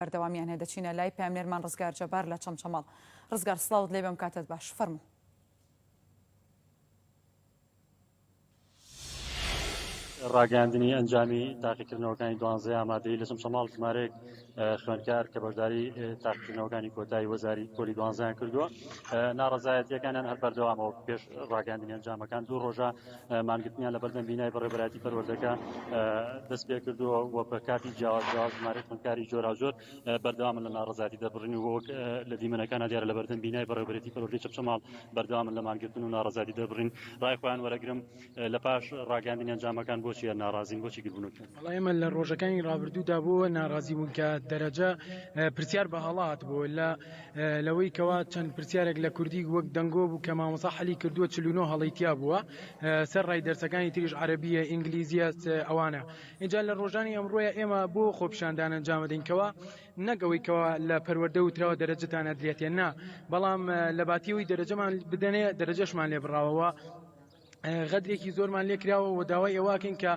بەردەوامیان هەیە دەچینە لای پەیامنێرمان ڕزگار جەبار لە چەمچەماڵ. ڕزگار سڵاوت لێبێ ئەم کاتەت باش فەرموو. ڕاگەیاندنی ئەنجامی تاقیکردنەوەکانی دوانزەی ئامادەیی لە چەمچەماڵ ژمارەیەک خوێندکار کە بەشداری تاقیکردنەوەکانی کۆتایی وەزاری پۆلی دوانزەیان کردووە ناڕەزایەتیەکانیان هەر بەردەوامەوە پێش ڕاگەاندنی ئەنجامەکان دوو ڕۆژە مانگرتنیان لە بەردەم بینای بەڕێوەبەرایەتی پەروەردەکە دەست پێ کردووە و بە کاتی جیاواز جیاواز ژمارەی خوێندکاری جۆراوجۆر بەردەوامن لە ناڕەزایەتی دەربڕین و وەک لە دیمەنەکانە دیارە لە بەردەم بینای بەڕێوەبەرێتی پەروەردەی چەمچەماڵ بەردەوامن لە مانگرتن و ناڕەزایەتی دەربڕین ڕای خۆیان وەرەگرم لە پاش ڕاگەاندنی ئەنجامەکان بۆچی ناڕازین بۆچی گربوونەکە وەڵا ئێمە لە ڕۆژەکانی ڕابردوودا بۆ ناڕازی بوون کە دەرەجە پرسیار بە هەڵە هاتبوو لە لەوەی کەوا چەند پرسیارێک لە کوردی وەک دەنگۆ بوو کە مامۆسا حەلی کردووە 49 هەڵەی تیا بووە سەر ڕای دەرسەکانی تریش عەرەبیە ئینگلیزیە ئەوانە ئینجا لە ڕۆژانی ئەمڕۆیە ئێمە بۆ خۆپیشاندان ئەنجام دەین کەوا نەک ئەوەی کەوا لە پەروەردە وتراوە دەرەجەتان ئەدرێتێ نا بەڵام لە باتیەوەی دەرەجەمان بدەنێ دەرەجەشمان لێ بڕاوەوە غەدرێکی زۆرمان لێکراوە و داوای ئێواکەین کە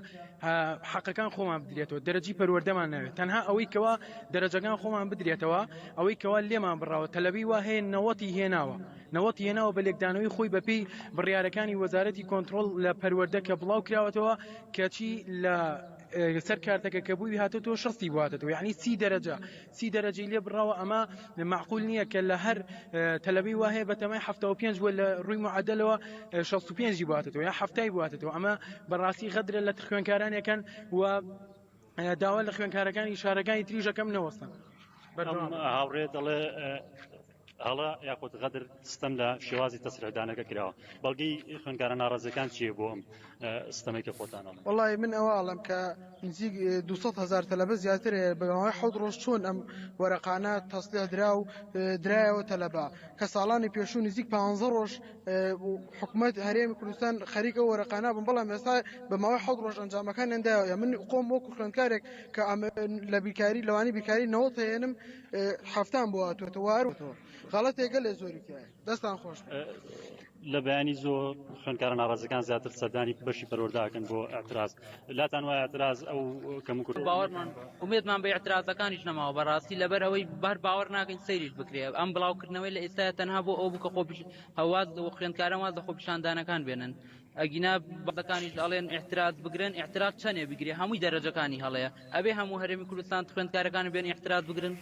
حەقەکان خۆمان بدرێتەوە دەرەجی پەروەردەمان ناوێت تەنها ئەوەی کەوا دەرەجەکان خۆمان بدرێتەوە ئەوەی کەوا لێمان بڕاوە تەلەبی وا هەیە نەوەتی هێناوە نەوەتی هێناوە بە لێکدانەوەی خۆی بەپێی بڕیارەکانی وەزارەتی کۆنترۆڵ لە پەروەردە کە بڵاو کراوەتەوە کەچی لە سەر کارتەکە کە بووی هاتێتەوە شەستی بواتێتەوە یعنی سی دەرەجە سی دەرەجەی لێ بڕاوە ئەمە مەعقول نییە کە لە هەر تەلەبەی وا هەیە بەتەمای 75 بووە لە ڕووی معەدەلەوە 65 بواتێتەوە یا حەفتای بواتێتەوە ئەمە بەڕاستی غەدرە لە خوێنکارانەکەن و داوا لە خوێنکارەکانی شارەکانی تریژەکەم نەوەستن هاوڕێ دەڵێ هەڵە یاخود غەدر ستەم لە شێوازی تەسریحدانەکە کراوە بەڵگەی خوێندکارە ناڕازیەکان چییە بۆ ئەم ستەمەی کە خۆتان ئەڵێن؟ وەڵی من ئەوە ئەڵێم کە نزیک 200 هەزار تەلەبە زیاتر هەیە بە ماوەی حەوت ڕۆژ چۆن ئەم وەرەقانە تەسلیح درا و درایەوە تەلەبە کە ساڵانی پێشوو نزیک 15 ڕۆژ حکومەت هەرێمی کوردستان خەریک ئەو وەرەقانە بوون بەڵام ئێستا بە ماوەی حەوت ڕۆژ ئەنجامەکانیان دایەوە من خۆم وەکو خوێندکارێک کە لە بیرکاری لەوانی بیرکاری نەوەت هێنم حەفتان بۆ هاتووەتەوە هەروەتەوە غەڵەتێک گەلێ زۆری تیایە دەستان خۆش لە بەیانی زۆر خوێندکارە ناڕازیەکان زیاتر سەردانی بەشی پەروەردە ئەکەن بۆ اعتراز لاتان وایە اعتراز ئەو کەم و کورت باوەڕمان ئومێدمان بە اعترازەکانیش نەماوە بەڕاستی لەبەر ئەوەی بەر باوەڕ ناکەین سەیریش بکرێ ئەم بڵاوکردنەوەی لە ئێستا تەنها بۆ ئەو بوو کە خۆ هەواز خوێندکاران واز لە خۆپیشاندانەکان بێنن ئەگینا بەڵەکانیش ئەڵێن ئیعتراز بگرن ئیعتراز چەنێ بگرێ هەمووی دەرەجەکانی هەڵەیە ئەبێ هەموو هەرێمی کوردستان خوێندکارەکان بێن ئیعتراز بگرن.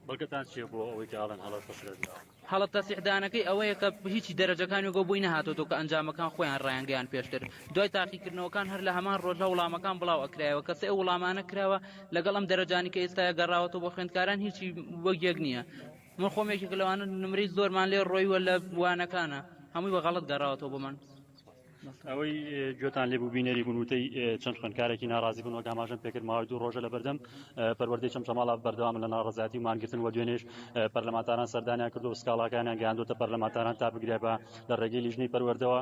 بەڵگەتان چیە بۆ ئەوەی کە ئەڵێن هەڵە تەسریح دراوە؟ هەڵە تەسریحدانەکەی ئەوەیە کە هیچی دەرەجەکانی گۆ بۆی نەهاتۆتەوە کە ئەنجامەکان خۆیان ڕایانگەیان پێشتر دوای تاقیکردنەوەکان هەر لە هەمان ڕۆژە وڵامەکان بڵاو ئەکرایەوە کە سێ ئەو وڵامانە کراوە لەگەڵ ئەم دەرەجانی کە ئێستاە گەڕاوەتەوە بۆ خوێندکاران هیچی وەک یەک نییە من خۆم یەکێک لەوانە نمرەی زۆرمان لێ ڕۆیوە لە وانەکانە هەمووی بە غەڵەت گەڕاوەتەوە بۆمان. ئەوەی گوێتان لێ بوو بینەری بوون وتەی چەند خوێندکارێکی ناڕازی بوون وەک ئاماژەم پێکرد ماوەی دوو ڕۆژە لە بەردەم پەروەردەی چەمچەماڵە بەردەوام لە ناڕەزایەتی و مانگرتن و دوێنێش پەرلەمانتاران سەردانیان کردو و سکاڵاکانیان گەیاندوتە پەرلەمانتاران تا بگرێ بە لە ڕێگەی لیژنەی پەروەردەوە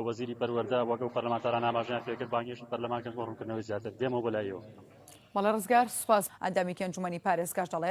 وەزیری پەروەردە وەک ئەو پەرلەمانتاران ئاماژەیان پێکرد بانگهێشتی پەرلەمان کردن بۆ ڕوونکردنەوەی زیاتر دێمەوە بۆ لای ئێوە. بەڵێ ڕزگار سوپاس. ئەندامێکی ئەنجومەنی پارێزگاش دەڵێت.